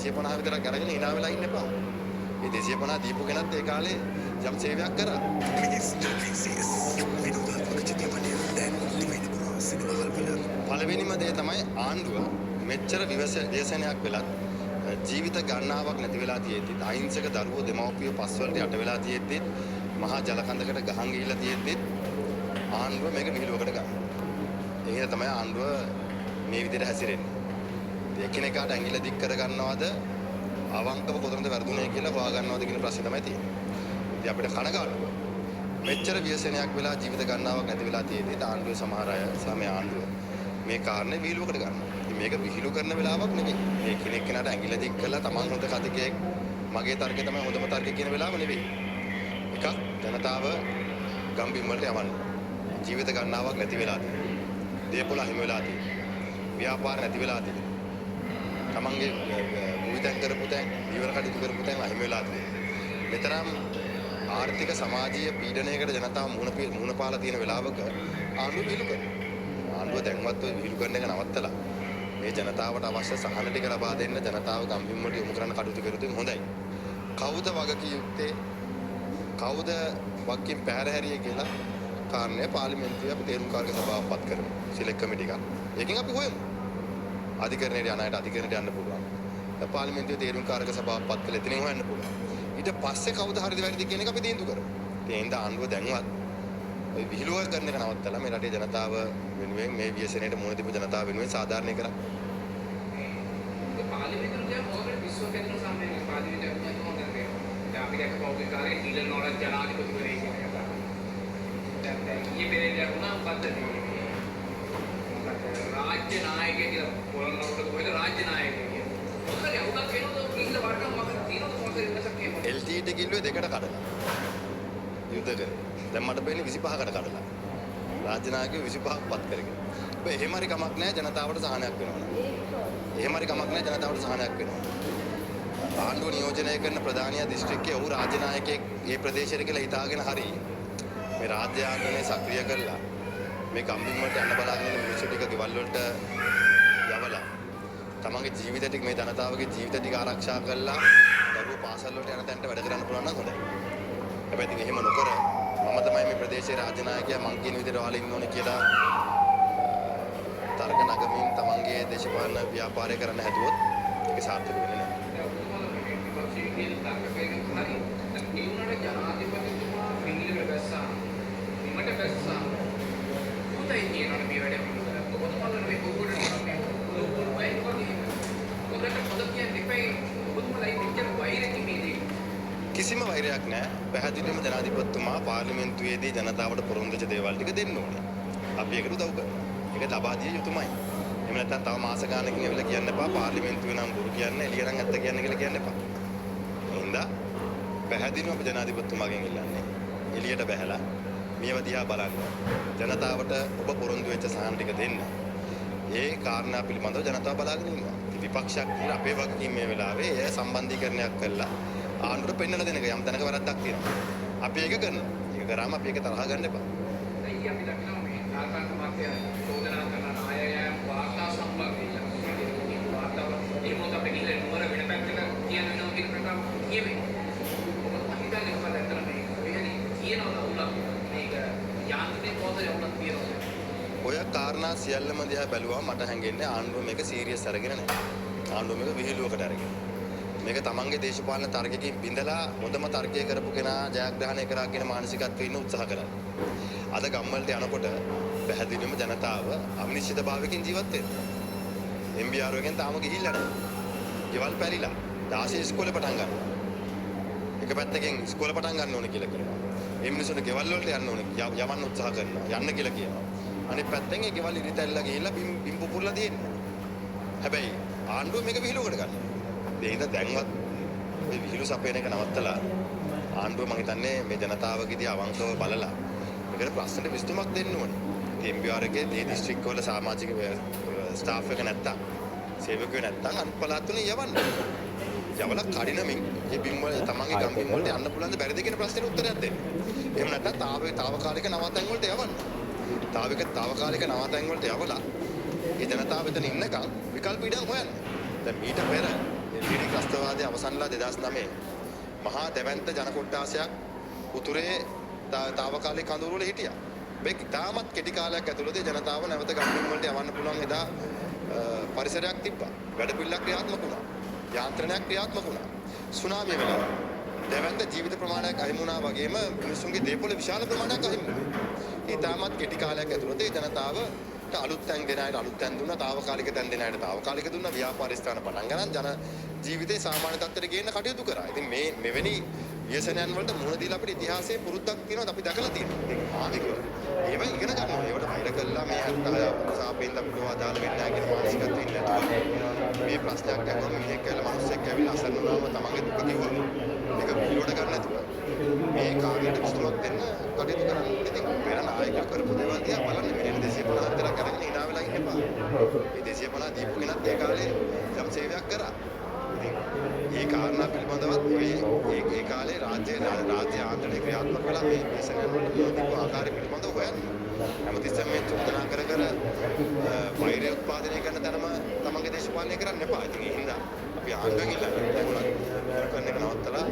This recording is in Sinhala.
250 විතරක් අරගෙන හිනා වෙලා ඉන්න එපා. ඒ 250 දීපු කෙනත් ඒ කාලේ යම් සේවයක් කරා. ප්ලීස් ප්ලීස් විනෝදාත්මක චිත්‍රපටය දැන් දිවයින පුරා සිනමා හල්වල. පළවෙනිම දේ තමයි ආණ්ඩුව මෙච්චර ව්‍යසනයක් වෙලත් ජීවිත ගණනාවක් නැති වෙලා තියෙද්දිත්, අහිංසක දරුවෝ දෙමව්පියෝ පස් වලට යට වෙලා තියෙද්දිත්, මහා ජල කඳකට ගහන් ගිහිල්ලා තියෙද්දිත් ආණ්ඩුව මේක විහිළුවකට ගන්නවා. ඒ හින්දා තමයි ආණ්ඩුව මේ විදිහට හැසිරෙන්නේ. ඉතින් එකිනෙකාට ඇඟිල්ල දික් කරගන්නවද, අවංකව කොතනද වැරදුනේ කියලා හොයාගන්නවද කියන ප්‍රශ්නේ තමයි තියෙන්නේ. ඉතින් අපිට කනගාටුව මෙච්චර ව්‍යසනයක් වෙලා ජීවිත ගණනාවක් නැති වෙලා තියෙද්දිත් ආණ්ඩුවේ සමහර අය සහ මේ ආණ්ඩුව මේ කාරණේ විහිළුවකට ගන්නවා. ඉතින් මේක විහිළු කරන වෙලාවක් නෙවෙයි. මේ කෙනෙක් කෙනාට ඇඟිල්ල දික් කරලා තමන් හොඳ කතිකයෙක්, මගේ තර්කය තමයි හොඳම තර්කය කියන වෙලාව නෙවෙයි. එකක් ජනතාව ගම්බිම් වලට යවන්න. ජීවිත ගණනාවක් නැති වෙලා තියෙනවා. දේපොළ අහිමි වෙලා තියෙනවා. ව්‍යාපාර නැති වෙලා තියෙනවා. තමන්ගේ ගොවිතැන් කරපු තැන්, ධීවර කටයුතු කරපු තැන් අහිමි වෙලා තියෙනවා. මෙතරම් ආර්ථික සමාජීය පීඩනයකට ජනතාව මුහුණ පාලා තියෙන වෙලාවක ආණ්ඩුව විහිළු කරනවා. ආණ්ඩුව දැන්වත් ඔය විහිළු කරන එක නවත්තලා මේ ජනතාවට අවශ්‍ය සහන ටික ලබා දෙන්න, ජනතාව ගම්බිම් වලට යොමු කරන්න කටයුතු කරොත් හොඳයි. කවුද වගකිය යුත්තේ, කවුද වගකීම් පැහැර හැරියේ කියලා කාරණය පාර්ලිමේන්තුවේ අපි තේරුම්කාරක සභාවක් පත් කරමු. සිලෙක්ට් කමිටි එකක්. ඒකෙන් අපි හොයමු. අධිකරණයට යන අයට අධිකරණයට යන්න පුළුවන්. පාර්ලිමේන්තුවේ තේරුම්කාරක සභාවක් පත් කළා එතනින් හොයන්න පුළුවන්. ඊට පස්සේ කවුද හරිද වැරදිද කියන එක අපි තීන්දුව කරමු. ඉතින් ඒ හින්දා ආණ්ඩුව දැන්වත් ඔය විහිළුව කරන එක නවත්තලා මේ රටේ ජනතාව වෙනුවෙන්, මේ ව්‍යසනයට මුහුණ දීපු ජනතාව වෙනුවෙන් සාධාරණය කරන්න. ඒ පාර්ලිමේන්තුවට ගියාම මොකද විශ්ව කැදෙන සම්මේලනය පාර්ලිමේන්තුවේ ඇතුළත මොකද දැන් දැන් අපි දැක්ක පෞද්ගලික කාලේ ඊලන් නෝරත් ජනාධිපතිවරයෙක් කියලා කතා. දැන් දැන් ඊයේ පෙරේදා වුණා මොකද්ද මේ මොකද්ද රාජ්‍ය නායකය කියලා පොළොන්නරුවට කොහෙද රාජ්‍ය නායකය කියලා. මොකද අවුලක් වෙනවද ගිහිල්ලා වරකම් මොකද තියෙනවද මොකද වෙනසක් එහෙම. LTT කිල්ලුවේ දෙකට කඩලා. යුද්ධ කරේ. දැන් මට පේන්නේ 25කට කඩලා. රාජ්‍ය නායකයෝ 25ක් පත් කරගෙන. හැබැයි එහෙම හරි කමක් නැහැ ජනතාවට සහනයක් වෙනවා නම්. එහෙම හරි කමක් නැහැ ජනතාවට සහනයක් වෙනවා. ආණ්ඩුව නියෝජනය කරන ප්‍රධානියා දිස්ත්‍රික්කයේ ඔහු රාජ්‍ය නායකයෙක් ඒ ප්‍රදේශයට කියලා හිතාගෙන හරි මේ රාජ්‍ය ආංගණය සක්‍රිය කරලා මේ ගම්බිම් වලට යන්න බලාගෙන ඉන්න මිනිස්සු ටික ගෙවල් වලට යවලා තමන්ගේ ජීවිත ටික මේ ජනතාවගේ ජීවිත ටික ආරක්ෂා කරලා දරුවෝ පාසල් වලට යන තැනට වැඩ කරන්න පුළුවන් නම් හොඳයි. හැබැයි ඉතින් එහෙම නොකර මම තමයි මේ ප්‍රදේශයේ රාජ්‍ය නායකයා, මං කියන විදිහට ඔයාලා ඉන්න ඕනේ කියලා තර්ක නගමින් තමන්ගේ දේශපාලන ව්‍යාපාරය කරන්න හැදුවොත් ඒක සාර්ථක වෙන්නේ නැහැ. දැන් ඔබතුමාලා මේ විපක්ෂයේ කියන තර්ක කරගෙන හරි දැන් ඒ වුණාට ජනාධිපතිතුමා ෆීල්ඩ් එකට බැස්සාම බිමට බැස්සාම හොඳයි කියනවනේ මේ වැඩේ පිළිබඳව. ඔබතුමාලා මේ බොරුවට මේ ලොකු බය වගේ හොඳට හොඳ කියන්න එපා. ඔබතුමාලා මේ මෙච්චර වෛරකින් මේ දේ කිසිම වෛරයක් නැහැ. පැහැදිලිවම ජනාධිපතිතුමා පාර්ලිමේන්තුවේදී ජනතාවට පොරොන්දු වෙච්ච දේවල් ටික දෙන්න ඕනේ. අපි ඒකට උදව් කරනවා. ඒක ලබා දිය යුතුමයි. එහෙම නැත්නම් තව මාස ගානකින් ඇවිල්ලා කියන්න එපා පාර්ලිමේන්තුවේ නම් බොරු කියන්න, එළිය නම් ඇත්ත කියන්න කියලා කියන්න එපා. ඒ හින්දා පැහැදිලිවම අපි ජනාධිපතිතුමාගෙන් ඉල්ලන්නේ එළියට බැහැලා මේව දිහා බලන්න. ජනතාවට ඔබ පොරොන්දු වෙච්ච සහන ටික දෙන්න. ඒ කාරණා පිළිබඳව ජනතාව බලාගෙන ඉන්නවා. ඉතින් විපක්ෂයක් විදිහට අපේ වගකීම මේ වෙලාවේ එය සම්බන්ධීකරණයක් කරලා ආණ්ඩුවට පෙන්වලා දෙන එක. යම් තැනක වැරද්දක් තියෙනවා. අපි ඒක කරනවා. ඒක කරාම අපි ඒක තරහ ගන්න එපා. දැන් ඊයේ අපි දකිනවා මේ නායකයන් මාත්‍ය චෝදනා කරන නායකයන් වාර්තා සම්බන්ධයෙන් වාර්තාව එහෙම වුණොත් අපිට ගිහිල්ලා නුවර වෙන පැත්තක කියන්න වෙනවා කියන කතාව කියවෙනවා. ඔබතුමා හිතන්නේ මොකද ඇත්තට මේ ඔය හරි කියනවද අවුලක් මේක යාන්ත්‍රණයේ කොහොමද අවුලක් තියෙනවද? ඔය කාරණා සියල්ලම දිහා බැලුවම මට හැඟෙන්නේ ආණ්ඩුව මේක සීරියස් අරගෙන නැහැ. ආණ්ඩුව මේක විහිළුවකට අරගෙන. මේක තමන්ගේ දේශපාලන තර්කයකින් බිඳලා හොඳම තර්කය කරපු කෙනා ජයග්‍රහණය කරා කියන මානසිකත්වයේ ඉන්න උත්සාහ කරන්නේ. අද ගම්වලට යනකොට පැහැදිලිවම ජනතාව අනිශ්චිතභාවයකින් ජීවත් වෙනවා. MBR එකෙන් තාම ගිහිල්ලා නැහැ. ගෙවල් පැලිලා. 16 ඉස්කෝලේ පටන් ගන්නවා. එක පැත්තකින් ඉස්කෝලේ පටන් ගන්න ඕනේ කියලා කියනවා. ඒ මිනිස්සුන්ට ගෙවල් වලට යන්න ඕනේ, යවන්න උත්සාහ කරනවා. යන්න කියලා කියනවා. අනිත් පැත්තෙන් ඒ ගෙවල් ඉරිතැල්ලා ගිහිල්ලා බිම් බිම් පුපුරලා තියෙනවා. හැබැයි ආණ්ඩුව මේක විහිළුවකට ගන්නවා. ඒ හින්දා දැන්වත් ඔය විහිළු සපයන එක නවත්තලා ආණ්ඩුව මං හිතන්නේ මේ ජනතාවගේ දිහා අවංකව බලලා මේකට ප්‍රශ්නට විසඳුමක් දෙන්න ඕනේ. ඉතින් MBR එකේ මේ දිස්ත්‍රික්කවල සමාජික ස්ටාෆ් එක නැත්තම්, සේවකයෝ නැත්තම් අනිත් පළාත් වලින් යවන්න. යවලා කඩිනමින් මේ බිම් වල තමන්ගේ ගම් බිම් වලට යන්න පුළුවන්ද බැරිද කියන ප්‍රශ්නෙට උත්තරයක් දෙන්න. එහෙම නැත්තම් තාවකාලික නවාතැන් වලට යවන්න. තාවකාලික නවාතැන් වලට යවලා ඒ ජනතාව එතන ඉන්නකම් විකල්ප ඉඩම් හොයන්න. දැන් මීට පෙර එල්ටීටී ත්‍රස්තවාදය අවසන්ලා 2009 මහා දැවැන්ත ජන කොට්ටාසයක් උතුරේ තාවකාලික කඳවුරු වල හිටියා. මේ ඉතාමත් කෙටි කාලයක් ඇතුළත ජනතාව නැවත ගම්බිම් වලට යවන්න පුළුවන් එදා පරිසරයක් තිබ්බා. වැඩපිළිවෙලක් ක්‍රියාත්මක වුණා. යාන්ත්‍රණයක් ක්‍රියාත්මක වුණා. සුනාමිය වෙලාව දැවැන්ත ජීවිත ප්‍රමාණයක් අහිමි වුණා වගේම මිනිසුන්ගේ දේපොළ විශාල ප්‍රමාණයක් අහිමි වුණා. ඉතාමත් කෙටි කාලයක් ඇතුළත ඒ ජනතාවට අලුත් තැන් දෙන අයට අලුත් තැන් දුන්නා, තාවකාලික තැන් දෙන අයට තාවකාලික දුන්නා, ව්‍යාපාර ස්ථාන පටන් ගන්න ජන ජීවිතේ සාමාන්‍ය තත්ත්වයට ගේන්න කටයුතු කරා. ඉතින් මේ මෙවැනි ව්‍යසනයන් වලට මුහුණ දීලා අපිට ඉතිහාසයේ පුරුද්දක් තියෙනවා, අපි දැකලා තියෙනවා. ඉතින් ආණ්ඩුව ඒවා ඉගෙන ගන්න ඕනේ. ඒවට වෛර කළා මේ 76 සාපේන්ද අපිට අදාළ වෙන්නේ නැහැ කියන මානසිකත්වයෙන් ඉන්නේ නැතුව මේ ප්‍රශ්නයක් ඇහුවම මිනිහෙක් ඇවිල්ලා මිනිස්සෙක් ඇවිල්ලා අසන්න වුණාම තමන්ගේ දුක කිව්වම ඒක පිළිවෙලට ගන්න නැතුව මේ කාර්යයට විසඳුමක් දෙන්න කටයුතු කරන්න. ඉතින් පෙර නායකයෝ කරපු දේවල් දිහා බලන්න මිලියන 250 විතරක් අරගෙන හිනා වෙලා ඉන්න එපා. මේ 250 දීපු කෙනත් ඒ කාලේ යම් සේවයක් කරා. ඉතින් ඒ කාරණා පිළිබඳවත් ඔය ඒ කාලේ රාජ්‍ය ආන්දෝලනය ක්‍රියාත්මක වෙලා මේ ව්‍යසනයන් වලට මුහුණ දීපු ආකාරය පිළිබඳව හොයන්න. හැමතිස්සෙම මේ චෝදනා කර කර වෛරය උත්පාදනය කරන තරම තමන්ගේ දේශපාලනය කරන්න එපා. ඉතින් ඒ හින්දා අපි ආණ්ඩුවෙන් ඉල්ලන්නේ දැන් උනත් කරන එක නවත්තලා